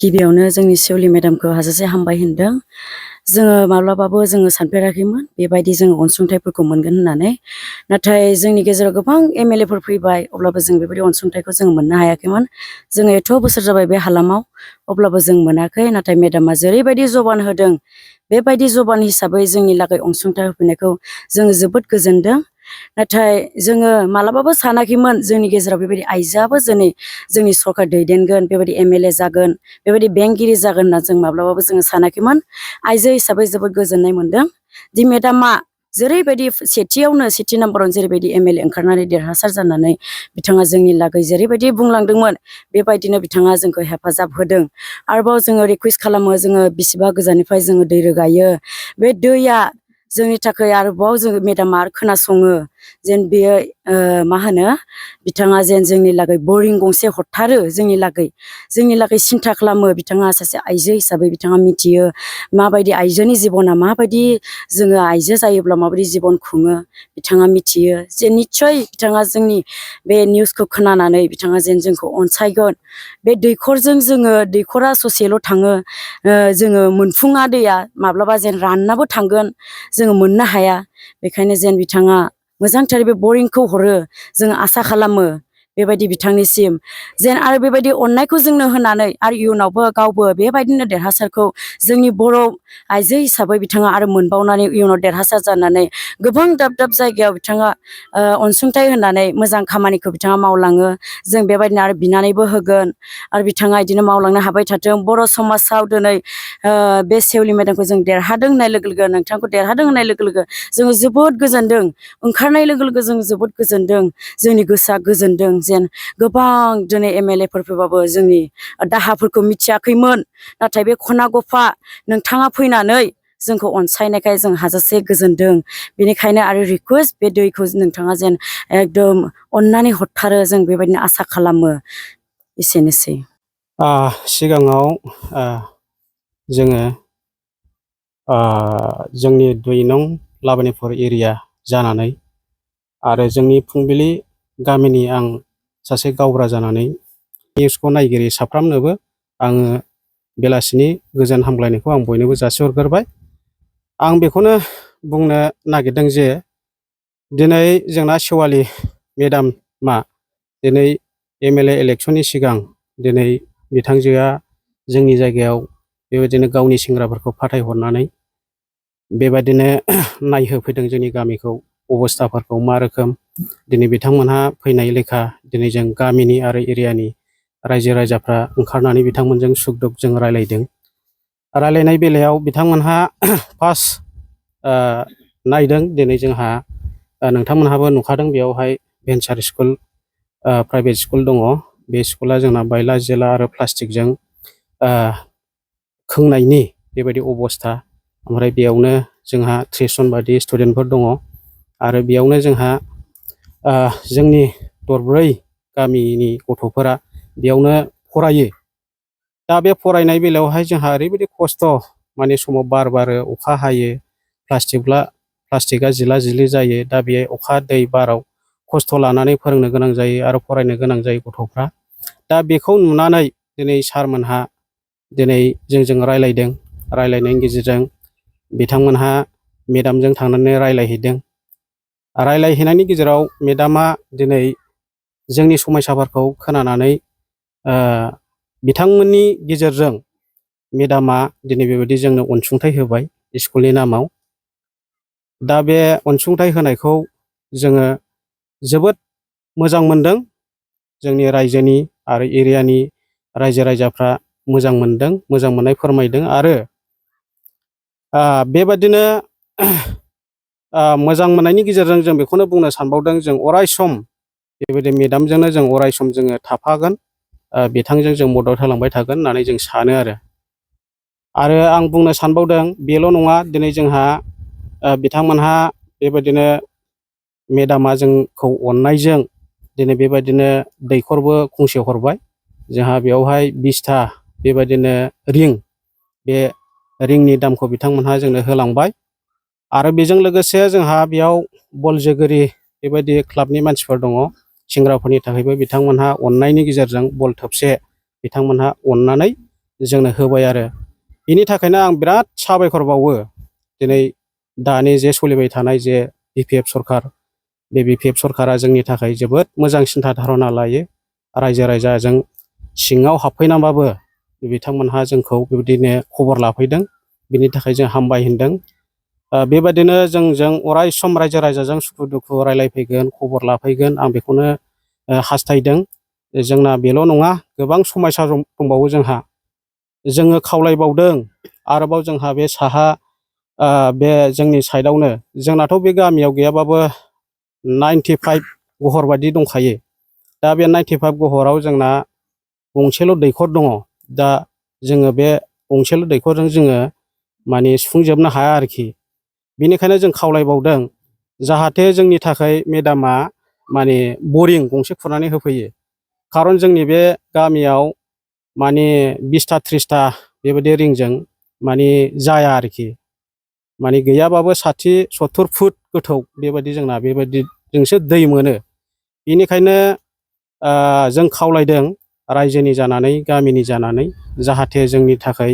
गिबियावनो जोंनि सेवलि मेडामखौ हाजासे हामबाय होनदों। जोङो माब्लाबाबो जोङो सानफेराखैमोन बेबायदि जोङो अनसुंथाइफोरखौ मोनगोन होननानै। नाथाय जोंनि गेजेराव गोबां एमएलएफोर फैबाय, अब्लाबो जों बेबायदि अनसुंथाइखौ जों मोननो हायाखैमोन। जोङो एथ' बोसोर जाबाय बे हालामाव, अब्लाबो जों मोनाखै। नाथाय मेडामा जेरैबायदि जबान होदों, बेबायदि जबान हिसाबै जोंनि लागै अनसुंथाइ होफैनायखौ जोङो जोबोद गोजोनदों। नाथाय जोङो मालाबाबो सानाखैमोन जोंनि गेजेराव बेबायदि आइजोआबो जोंनि सरकार दैदेनगोन, बेबायदि एमएलए जागोन, बेबायदि बेंगिरि जागोन होनना जों माब्लाबाबो जोङो सानाखैमोन। आइजो हिसाबै जोबोद गोजोननाय मोनदों दि मेडामा जेरैबायदि सेथि नाम्बारावनो जेरैबायदि एमएलए ओंखारनानै देरहासार जानानै बिथाङा जोंनि लागै जेरैबायदि बुंलांदोंमोन, बेबायदिनो बिथाङा जोंखौ हेफाजाब होदों। आरोबाव जोङो रिकुवेस्ट खालामो, जोङो बिसिबा गोजाननिफ्राय जोङो दै रोगायो, बे दैया जोंनि थाखाय आरोबाव जोङो मेडामा खोनासङो जेन बेयो मा होनो, बिथाङा जेन जोंनि लागै बरिं गंसे हरथारो, जोंनि लागै सिन्था खालामो। बिथाङा सासे आइजो हिसाबै बिथाङा मिथियो माबायदि आइजोनि जिबना माबायदि, जोङो आइजो जायोब्ला माबायदि जिबन खुङो बिथाङा मिथियो। जे निस्सय बिथाङा जोंनि बे निउसखौ खोनानानै बिथाङा जेन जोंखौ अनसायगोन। बे दैखरा ससेल' थाङो, जोङो मोनफुङा, दैया माब्लाबा जेन राननाबो थांगोन, जोङो मोननो हाया। बेखायनो जेन बिथाङा मोजांथार बे बरिंखौ हरो, जोङो आसा खालामो बेबायदि बिथांनिसिम जेन आरो बेबायदि अननायखौ जोंनो होनानै आरो इयुनावबो गावबो बेबायदिनो देरहासारखौ जोंनि बर' आइजो हिसाबै बिथाङा आरो मोनबावनानै इयुनाव देरहासार जानानै गोबां दाब दाब जायगायाव बिथाङा अनसुंथाइ होनानै मोजां खामानिखौ बिथाङा मावलाङो। जों बेबायदिनो आरो बिनानैबो होगोन, आरो बिथाङा बिदिनो मावलांनो हाबाय थाथों। बर' समाजाव दिनै बे सेवलि मेडामखौ जों देरहादों होननाय लोगो लोगो, नोंथांखौ देरहादों होननाय लोगो लोगो जोङो जोबोद गोजोनदों। ओंखारनाय लोगो लोगो जों जोबोद गोजोनदों, जोंनि गोसोआ गोजोनदों। जेन गोबां दिनै एमएलएफोर फैबाबो जोंनि दाहाफोरखौ मिथियाखैमोन, नाथाय बे खना गफा नोंथाङा फैनानै जोंखौ अनसायनायखाय जों हाजासे गोजोनदों। बेनिखायनो आरो रिकुवेस्ट, बे दैखौ नोंथाङा जेन एकदम अननानै हरथारो, जों बेबायदिनो आसा खालामो। एसेनोसै। सिगाङाव जोङो जोंनि 2 नं लाबोनायफोर एरिया जानानै आरो जोंनि फुंबिलि गामिनि आं सासे गावबुरा जानानै निउसखौ नायगिरि साफ्रोमनोबो आङो बेलासिनि गोजोन हामग्लायनायखौ आं बयनोबो जासिहरग्रोबाय। आं बेखौनो बुंनो नागिरदों जे दिनै जोंना सेवालि मेडामा दिनै एमएलए इलेक्सननि सिगां दिनै बिथांजोआ जोंनि जायगायाव बेबायदिनो गावनि सेंग्राफोरखौ फाथायहरनानै बेबायदिनो नायहोफैदों जोंनि गामिखौ, अबस्थाफोरखौ मा रोखोम। दिनै बिथांमोनहा फैनाय लेखा दिनै जों गामिनि आरो एरियानि रायजो राजाफ्रा ओंखारनानै बिथांमोनजों सुख दुख जों रायलायदों। रायलायनाय बेलायाव बिथांमोनहा फार्स्ट नायदों। दिनै जोंहा नोंथांमोनहाबो नुखादों, बेयावहाय भेन्सार स्कुल प्राइभेट स्कुल दङ। बे स्कुला जोंना बायला जिला आरो प्लास्टिकजों खोंनायनि बेबायदि अबस्था। ओमफ्राय बेयावनो जोंहा 30 जन बादि स्टुडेन्टफोर दङ। आरो बेयावनो जोंहा जोंनि दरब्रै गामिनि गथ'फोरा बेयावनो फरायो। दा बे फरायनाय बेलायावहाय जोंहा ओरैबायदि खस्थ', माने समाव बार बारो, अखा हायो, प्लास्टिकआ जिला जिलि जायो। दा बे अखा दै बाराव खस्थ' लानानै फोरोंनो गोनां जायो आरो फरायनो गोनां जायो गथ'फ्रा। दा बेखौ नुनानै दिनै सारमोनहा दिनै जोंजों रायलायदों। रायलायनायनि गेजेरजों बिथांमोनहा मेडामजों थांनानै रायलायहैदों। रायलायहैनायनि गेजेराव मेडामा दिनै जोंनि समयसाफोरखौ खोनानानै बिथांमोननि गेजेरजों मेडामा दिनै बेबायदि जोंनो अनसुंथाइ होबाय स्कुलनि नामाव। दा बे अनसुंथाइ होनायखौ जोङो जोबोद मोजां मोनदों। जोंनि रायजोनि आरो एरियानि रायजो राजाफ्रा मोजां मोनदों, मोजां मोननाय फोरमायदों। आरो बेबादिनो मोजां मोननायनि गेजेरजों जों बेखौनो बुंनो सानबावदों, जों अराय सम बेबायदि मेडामजोंनो जों अराय सम जोङो थाफागोन, बिथांजों जों मदद होलांबाय थागोन होननानै जों सानो। आरो आं बुंनो सानबावदों, बेल' नङा, दिनै जोंहा बिथांमोनहा बेबायदिनो मेडामा जोंखौ अननायजों दिनै बेबायदिनो दैखरबो गंसे हरबाय। जोंहा बेयावहाय 20टा बेबायदिनो रिं, बे रिंनि दामखौ बिथांमोनहा जोंनो होलांबाय। आरो बेजों लोगोसे जोंहा बेयाव बल जोगिरि बेबायदि क्लाबनि मानसिफोर दङ। सेंग्राफोरनि थाखायबो बिथांमोनहा अननायनि गेजेरजों बल थोबसे बिथांमोनहा अननानै जोंनो होबाय आरो बेनि थाखायनो आं बिराद साबायखर बावो दिनै दानि जे सोलिबाय थानाय जे BPF सरखार बे BPF सरखारा जोंनि थाखाय जोबोद मोजां सिन्था धारना लायो रायजो राजाजों सिङाव हाबफैनानैबाबो बिथांमोनहा जोंखौ बेबायदिनो खबर लाफैदों बिनि थाखाय जों हामबाय होनदों बेबायदिनो जोंजों अराय सम रायजो राजाजों सुखु दुखु रायलायफैगोन खबर लाफैगोन आं बेखौनो हास्थायदों जोंना बेल' नङा गोबां समयसा दंबावो जोंहा जोङो खावलायबावदों आरोबाव जोंहा बे साहा बे जोंनि साइडआवनो जोंनाथ' बे गामियाव गैयाबाबो 95 गहर बायदि दंखायो दा बे 95 गहराव जोंना गंसेल' दैखर दङ दा जोङो बे गंसेल' दैखरजों जोङो माने सुफुंजोबनो हाया आरोखि बेनिखायनो जों खावलायबावदों जाहाथे जोंनि थाखाय मेडामा माने बरिं गंसे खुरनानै होफैयो खारन जोंनि बे गामियाव माने 20टा 30टा बेबायदि रिंजों माने जाया आरोखि माने गैयाबाबो 60-70 फुट गोथौ बेबायदि जोंना बेबायदिजोंसो दै मोनो बेनिखायनो जों खावलायदों रायजोनि जानानै गामिनि जानानै जाहाथे जोंनि थाखाय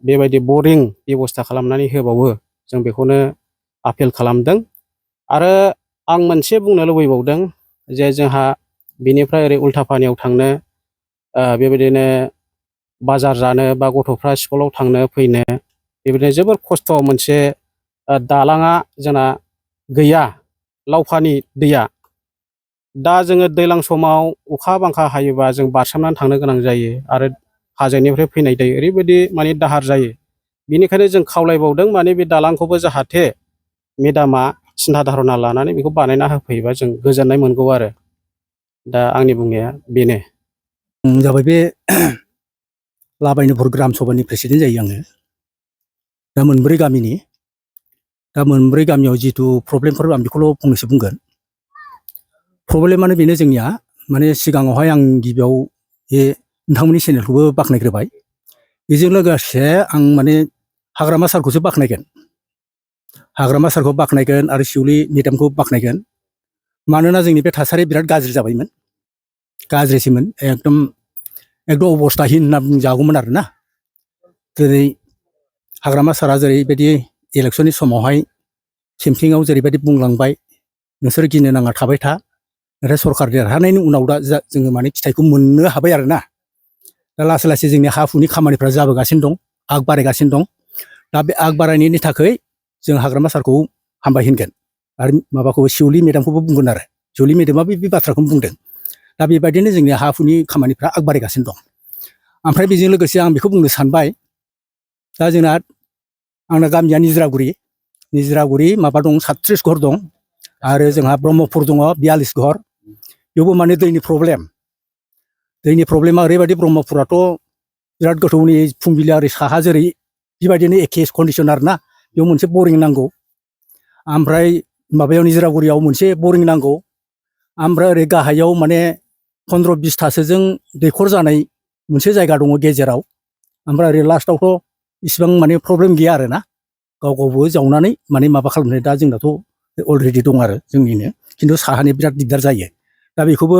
बेबायदि बरिं बेब'स्था खालामनानै होबावो जों बेखौनो आपिल खालामदों आरो आं मोनसे बुंनो लुबैबावदों जे जोंहा बिनिफ्राय ओरै उल्थापानियाव थांनो बेबायदिनो बाजार जानो बा गथ'फ्रा स्कुलाव थांनो फैनो बेबायदिनो जोबोर खस्थ' मोनसे दालाङा जोंना गैया लावखानि दैया दा जोङो दैज्लां समाव अखा बांखा हायोबा जों बारसोमनानै थांनो गोनां जायो आरो हाजोनिफ्राय फैनाय दै ओरैबायदि माने दाहार जायो बेनिखायनो जों खावलायबावदों माने बे दालांखौबो जाहाथे मेडामा सिन्था धारना लानानै बेखौ बानायना होफैयोबा जों गोजोननाय मोनगौ आरो दा आंनि बुंनाया बेनो जाबाय बे लाबायनोपुर ग्राम सभानि प्रेसिडेन्ट जायो आङो दा मोनब्रै गामियाव जिथु प्रब्लेमफोर आं बेखौल' फंनैसो बुंगोन प्रब्लेमानो बेनो जोंनिया माने सिगाङावहाय आं गिबियाव बे नोंथांमोननि चेनेलखौबो बाख्नायग्रोबाय बेजों लोगोसे आं माने हाग्रामा सारखौसो बाख्नायगोन आरो शिउलि मेडामखौ बाख्नायगोन मानोना जोंनि बे थासारिया बिराद गाज्रि जाबायमोन गाज्रिसैमोन एकदम अबस्थाहीन होनना बुंजागौमोन आरोना जेरै हाग्रामा सारा जेरैबायदि इलेक्सननि समावहाय केम्पिंआव जेरैबायदि बुंलांबाय नोंसोर गिनो नाङा थाबाय था नाथाय सरखार देरहानायनि उनाव दा जोङो माने फिथाइखौ मोननो हाबाय आरोना दा लासै लासै जोंनि हा हुनि खामानिफ्रा जाबोगासिनो दं आग बारायगासिनो दं दा बे आग बारायनायनि थाखाय जों हाग्रामा सारखौ हामबाय होनगोन आरो माबाखौबो शिउलि मेडामखौबो बुंगोन आरो शिउलि मेडामाबो बे बाथ्राखौनो बुंदों दा बेबायदिनो जोंनि हा हुनि खामानिफ्रा आग बारायगासिनो दं ओमफ्राय बेजों लोगोसे आं बेखौ बुंनो सानबाय दा आंना गामिया निजिरागुरि माबा दं 37 घर दं आरो जोंहा ब्रह्मपुर दङ 42 घर बेयावबो माने दैनि प्रब्लेमा ओरैबायदि ब्रह्मपुराथ' बिराद गोथौनि फुंबिलिया ओरै साहा जेरै बेबायदिनो एखे कन्डिसन आरोना बेयाव मोनसे बरिं नांगौ ओमफ्राय माबायाव निजिरागुरियाव मोनसे बरिं नांगौ ओमफ्राय ओरै गाहायाव माने 15-20थासो जों दैखर जानाय मोनसे जायगा दङ गेजेराव ओमफ्राय ओरै लास्टआवथ' इसिबां माने प्रब्लेम गैया आरोना गावबो जावनानै माने माबा खालामनाय दा जोंनाथ' अलरेडि दं आरो जोंनिनो खिन्थु साहानि बिराद दिगदार जायो दा बेखौबो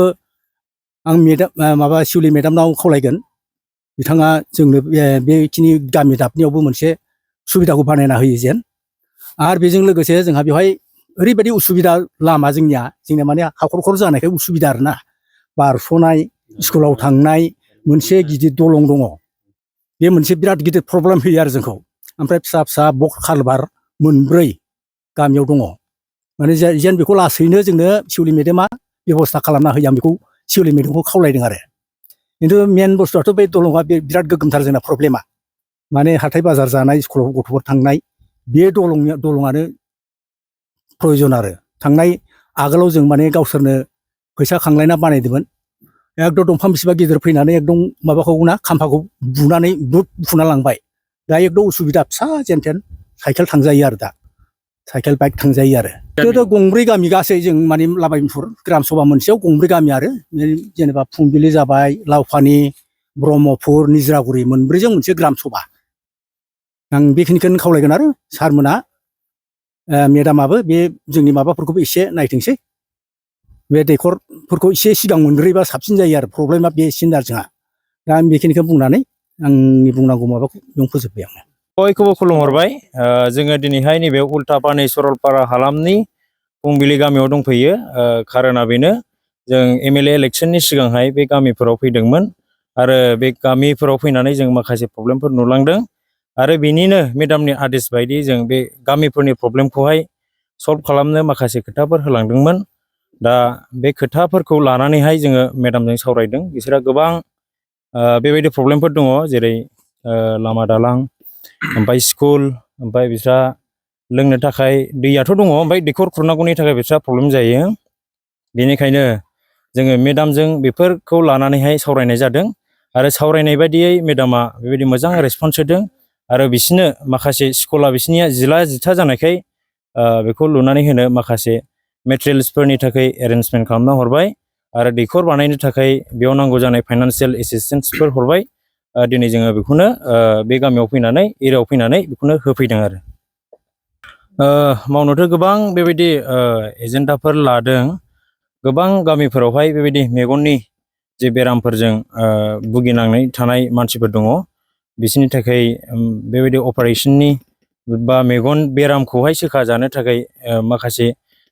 आं शिउलि मेडामनाव खावलायगोन बिथाङा जोंनो बेखिनि गामि दाबनियावबो मोनसे सुबिदाखौ बानायना होयो जेन आरो बेजों लोगोसे जोंहा बेवहाय ओरैबायदि उसुबिदा लामा जोंनिया माने हाखर जानायखाय उसुबिदा आरोना बारस'नाय स्कुलाव थांनाय मोनसे गिदिर दलं दङ बे मोनसे बिराद गिदिर प्रब्लेम होयो आरो जोंखौ ओमफ्राय फिसा बक्स कालभार 4 गामियाव दङ माने जेन बेखौ लासैनो जोंनो शिउलि मेडामा बेब'स्था खालामना होयो आं बेखौ शिउलि मेडामखौ खावलायदों आरो खिन्थु मेन बुस्थुआथ' बे दलङा बे बिराद गोगोमथार जोंना प्रब्लेमा माने हाथाय बाजार जानाय स्कुलाव गथ'फोर थांनाय बे दलङानो प्रयजन आरो थांनाय आगोलाव जों माने गावसोरनो फैसा खांलायना बानायदोंमोन एकदम दंफां बेसेबा गिदिर फैनानै एकदम माबाखौ खाम्फाखौ बुनानै बुना लांबाय दा एकदम उसुबिदा फिसा जेनथेन साइकेल थांजायो आरो दा साइकेल बाइक थांजायो आरो गोदो 2 गामि गासै जों माने लाबायनोपुर ग्राम सभा मोनसेयाव 2 गामि आरो जेनेबा फुंबिलि जाबाय लावखानि ब्रह्मपुर निजिरागुरि 4जों मोनसे ग्राम सभा आं बेखिनिखौनो खावलायगोन आरो सारमोना मेडामाबो बे जोंनि माबाफोरखौबो एसे नायथोंसै बे दैखरफोरखौ एसे सिगां मोनग्रोयोबा साबसिन जायो आरो प्रब्लेमा बेसिन आरो जोंहा दा आं बेखिनिखौ बुंनानै आंनि बुंनांगौ माबाखौ बेयावनो फोजोब्बाय आं। बयखौबो खुलुमहरबाय। जोङो दिनैहाय नैबे उल्टापानि सरलपारा हालामनि फुंबिलि गामियाव दंफैयो। खारना बेनो जों MLA इलेक्सननि सिगांहाय बे गामिफोराव फैदोंमोन आरो बे गामिफोराव फैनानै जों माखासे प्रब्लेमफोर नुलांदों आरो बेनिनो मेडामनि आदेश बायदि जों बे गामिफोरनि प्रब्लेमखौहाय सल्भ खालामनो माखासे खोथाफोर होलांदोंमोन। दा बे खोथाफोरखौ लानानैहाय जोङो मेडामजों सावरायदों। बिसोरहा गोबां बेबायदि प्रब्लेमफोर दङ, जेरै लामा दालां, ओमफ्राय स्कुल, ओमफ्राय बिस्रा लोंनो थाखाय दैयाथ' दङ, ओमफ्राय दैखर खुरनांगौनि थाखाय बिस्रा प्रब्लेम जायो। बेनिखायनो जोङो मेडामजों बेफोरखौ लानानैहाय सावरायनाय जादों आरो सावरायनाय बायदियै मेडामा बेबायदि मोजां रेसपन्स होदों आरो बिसोरनो माखासे स्कुला बिसोरनिया जिला जिथा जानायखाय बेखौ लुनानै होनो माखासे मेटेरियेल्सफोरनि थाखाय एरेन्जमेन्ट खालामना हरबाय आरो दैखर बानायनो थाखाय बेयाव नांगौ जानाय फाइनान्सियेल एसिस्टेन्सफोर हरबाय। दिनै जोङो बेखौनो बे गामियाव फैनानै एरियायाव फैनानै बेखौनो होफैदों आरो मावनोथ' गोबां बेबायदि एजेन्डाफोर लादों। गोबां गामिफोरावहाय बेबायदि मेगननि जे बेरामफोरजों भुगिनांनाय थानाय मानसिफोर दङ, बिसोरनि थाखाय बेबायदि अपारेशननि बा मेगन बेरामखौहाय सोखाजानो थाखाय माखासे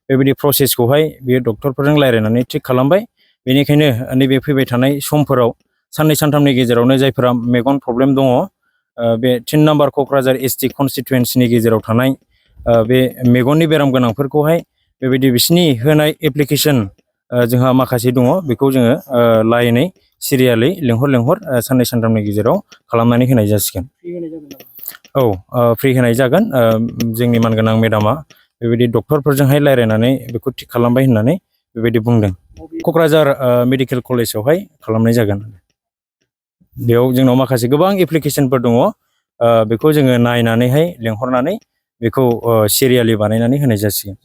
बेबायदि प्रसेसखौहाय बेयो डक्टरफोरजों रायज्लायनानै थिग खालामबाय। बेनिखायनो नैबे फैबाय थानाय समफोराव साननै सानथामनि गेजेरावनो जायफोरा मेगन प्रब्लेम दङ, बे 3 नाम्बार क'क्राझार ST कनस्टिटुवेन्सिनि गेजेराव थानाय बे मेगननि बेराम गोनांफोरखौहाय बेबायदि बिसिनि होनाय एप्लिकेसन जोंहा माखासे दङ, बेखौ जोङो लाइनै सिरियालै लेंहर साननै सानथामनि गेजेराव खालामनानै होनाय जासिगोन। औ, फ्रि होनाय जागोन। जोंनि मानगोनां मेडामा बेबायदि डक्टरफोरजोंहाय रायज्लायनानै बेखौ थिग खालामबाय होननानै बेबायदि बुंदों। क'क्राझार मेडिकेल कलेजावहाय खालामनाय जागोन। बेयाव जोंनाव माखासे गोबां एप्लिकेसनफोर दङ, बेखौ जोङो नायनानैहाय लेंहरनानै बेखौ सिरियालि बानायनानै होनाय जासिगोन।